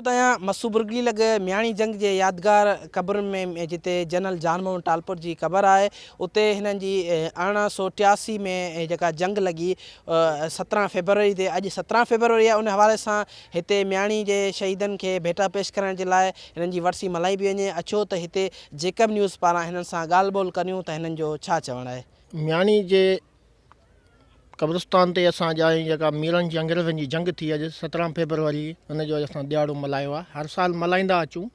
موجود آهيان مسو برگڙي لڳ مياڻي جنگ جي يادگار قبرن ۾ جتي جنرل جان محمد ٽالپر جي قبر آهي اتي هنن جي 1883 ۾ جيڪا جنگ لڳي 17 فيبروري تي اڄ 17 فيبروري آهي ان حوالي سان هتي مياڻي جي شهيدن کي ڀيٽا پيش ڪرڻ جي لاء هنن جي ورسي ملهائي پئي وڃي اچو ته هتي جيڪب نيوز پاران هنن سان ڳالهه ٻولهه ڪريون ته هنن جو ڇا چوڻ آهي. مياڻي جي قبرستان تي اسان اڄ آيا جيڪا ميرن جي انگريزن جي جنگ ٿي اڄ 17 فيبروري ان جو اڄ اسان ڏهاڙو ملهايو آهي هر سال ملهائيندا اچون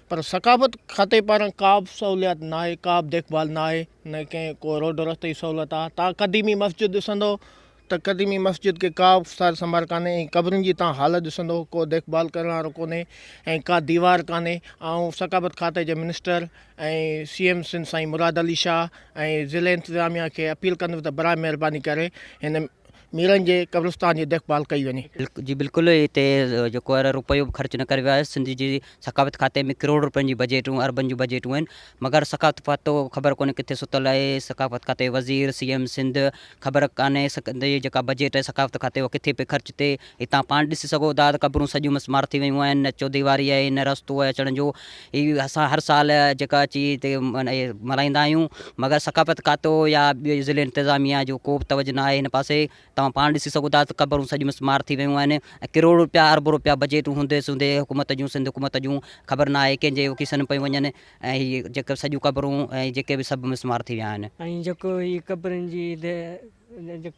پر ثقافت کاتي پاران ڪا به سهوليات نه آهي ڪا به ديک ڀال نه آهي نه ڪنهن ڪو روڊ رستي جي سهولت آهي تان قديمي مسجد ڏسندو ته قديمي مسجد کي ڪا به سار سنڀال ڪانهي ۽ قبرن جي تان حالت ڏسندو ڪو ديک ڀال ڪرڻ وارو ڪونهي ۽ ڪا ديوار ڪانهي آئون ثقافت کاتي جي منسٽر ۽ سي ايم سنڌ سائين مراد علي شاهه ۽ ضلعي انتظاميا کي اپيل ڪندس ته براء مهرباني ڪري هن ميرن جي قبرستان جي ديک ڀال ڪئي وڃي. جي بلڪل هتي جيڪو آهي روپيو به خرچ نه ڪريو ويو آهي سنڌ جي ثقافت کاتي ۾ ڪروڙ روپين جي بجيٽون اربن جون بجيٽون آهن مگر ثقافت کاتو خبر ڪونهي ڪٿي ستل آهي ثقافت کاتي جو وزير سي ايم سنڌ خبر ڪانهي سنڌ جي جيڪا بجيٽ آهي ثقافت کاتي اها ڪٿي پئي خرچ ٿئي هتان پاڻ ڏسي سگهو ٿا ته قبرون سڄيون مسمار ٿي ويون آهن نه چوديواري آهي نه رستو آهي اچڻ جو هي اسان هر سال جيڪا اچي هتي ملهائيندا آهيون مگر ثقافت کاتو يا ٻيو ضلعي انتظاميا جو ڪو به توجه نه آهي هن پاسي توهان پاڻ ڏسي سگهو ٿا ته قبرون سڄيون مسمار ٿي ويون آهن ۽ ڪروڙ روپيا ارب روپيا بجيٽون هوندي سوندي حڪومت جون سنڌ حڪومت جون خبر نه آهي ڪنهن جي کيسن ۾ پيون وڃن ۽ هي جيڪي سڄيون قبرون ۽ جيڪي به سڀ مسمار ٿي ويا آهن. ۽ جيڪو هي قبرن جي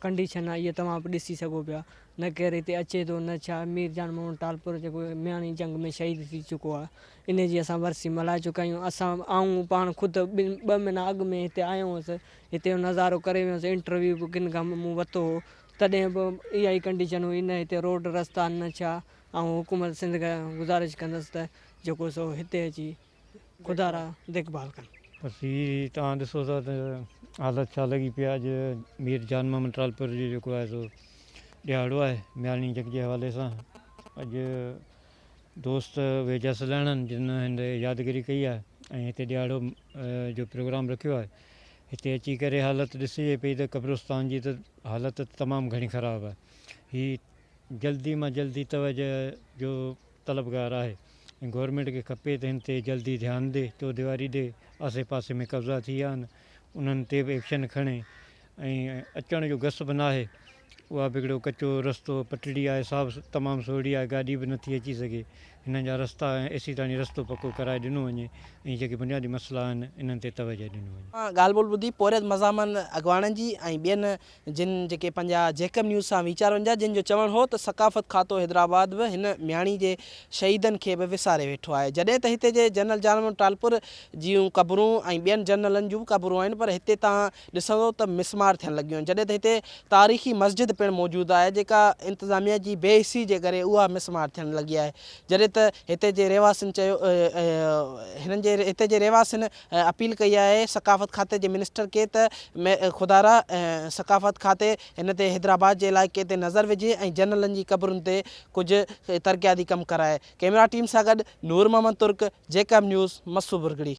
ڪنڊيشن آهي اها توهان به ڏسي سگهو پيا نه ڪير هتي اچي ٿو نه ڇا مير جان محمد ٽالپر جيڪو مياڻي جنگ ۾ شهيد ٿي چڪو آهي ان جي اسان ورسي ملهائي چڪا آهيون اسان آئون پاڻ خود ٻن ٻه مهينا اڳ ۾ هتي آيو هوس هتي جو نظارو ڪري ويو هوس انٽرويو به ڪن کان مون ورتو هو تڏهن به اها ئي ڪنڊيشن هئي نه هتي روڊ رستا نه ڇا آئون حڪومت سنڌ کان گذارش ڪندس ته جيڪو سو هتي اچي خدا را ديک ڀال ڪن. بس هي توهان ڏسو ٿا ته حالت ڇا لڳي پئي آهي اڄ مير جان محمد ٽالپر جو جيڪو آهي سو ڏهاڙو آهي مياڻي جنگ جي حوالي سان اڄ دوست ويجها سلهاڻن جن هن يادگيري ڪئي آهي ۽ هتي ڏهاڙو جو پروگرام رکيو آهي هتي اچي ڪري حالت ڏسجي پئي ته قبرستان جي ته حالت تمام گهڻي خراب آهي هي جلدي مان جلدي توجه جو طلبگار آهي ۽ گورنمينٽ کي کپي ته هن تي جلدي ڌيان ڏي، چوديواري ڏي، آسي پاسي ۾ قبضا ٿي ويا آهن انهن تي به ايڪشن کڻي ۽ اچڻ جو گس به ناهي اها به هڪڙو ڪچو رستو پٽڙي آهي سا به تمام سوڙهي آهي گاڏي به نٿي اچي سگهي هنن جا رستا ۽ ايسي تاڻي رستو پڪو ڪرائي ڏنو وڃي ۽ جيڪي بنيادي مسئلا آهن انهن تي توجه ڏنو وڃي. ڳالهه ٻولهه ٻڌي پورهيت مزاحمن اڳواڻن جي ۽ ٻين جن جيڪي پنهنجا جيڪب نيوز سان ويچار ونجا جن جو چوڻ هو ته ثقافت کاتو حيدرآباد به هن مياڻي جي شهيدن کي به وساري ويٺو آهي جڏهن ته هتي جي جنرل جان محمد ٽالپر جون قبرون ۽ ٻين جنرلن جون به قبرون آهن پر هتي توهان ڏسندو ته مسمار ٿيڻ لڳيون آهن جڏهن ته هتي تاريخي مسجد پڻ موجود آهي جيڪا انتظاميا جي بي حسي جي ڪري اها مسمار ٿيڻ لڳي آهي جڏهن ته هتي جي رهواسين چيو هنن جي هتي جي رهواسين اپيل ڪئي آهي ثقافت کاتي جي منسٽر کي ته خدارا ثقافت کاتي هن تي حيدرآباد جي علائقي تي نظر وجهي ۽ جنرلن جي قبرن تي ڪجهه ترقياتي ڪم ڪرائي ڪئميرا ٽيم سان گڏ نور محمد ترڪ، جيڪب نيوز، مسو ڀرڳڙي.